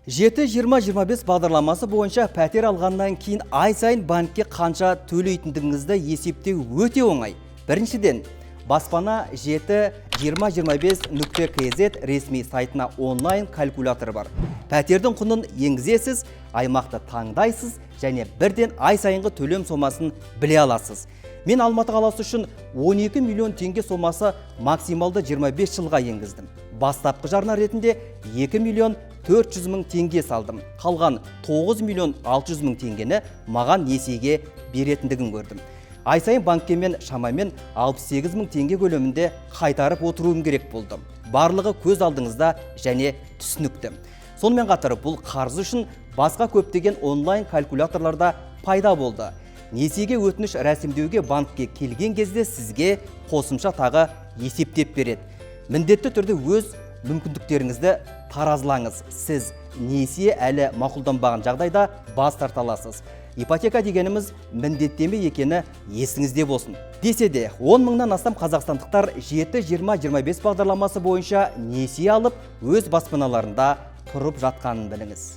7-20-25 бағдарламасы бойынша пәтер алғаннан кейін ай сайын банкке қанша төлейтіндігіңізді есептеу өте оңай. Біріншіден, баспана 7-20-25 нүкте kz ресми сайтына онлайн калькулятор бар. Пәтердің құнын енгізесіз, аймақты таңдайсыз және бірден ай сайынғы төлем сомасын біле аласыз. Мен Алматы қаласы үшін 12 миллион теңге сомасы максималды 25 жылға енгіздім. Бастапқы жарна ретінде 2 миллион 400 мың теңге салдым. Қалған 9 миллион 600 мың теңгені маған несиеге беретіндігін көрдім. Ай сайын банкке мен шамамен 68 мың теңге көлемінде қайтарып отыруым керек болды. Барлығы көз алдыңызда және түсінікті. Сонымен қатар, бұл қарыз үшін басқа көптеген онлайн калькуляторларда пайда болды. Несиеге өтініш рәсімдеуге банкке келген кезде сізге қосымша тағы есептеп береді. Міндетті түрде өз мүмкіндіктеріңізді таразылаңыз. Сіз несие әлі мақұлданбаған жағдайда бас тарта аласыз. Ипотека дегеніміз міндеттеме екені есіңізде болсын. Десе де, 10 мыңнан астам қазақстандықтар 7-20-25 бағдарламасы бойынша несие алып, өз баспаналарында тұрып жатқанын біліңіз.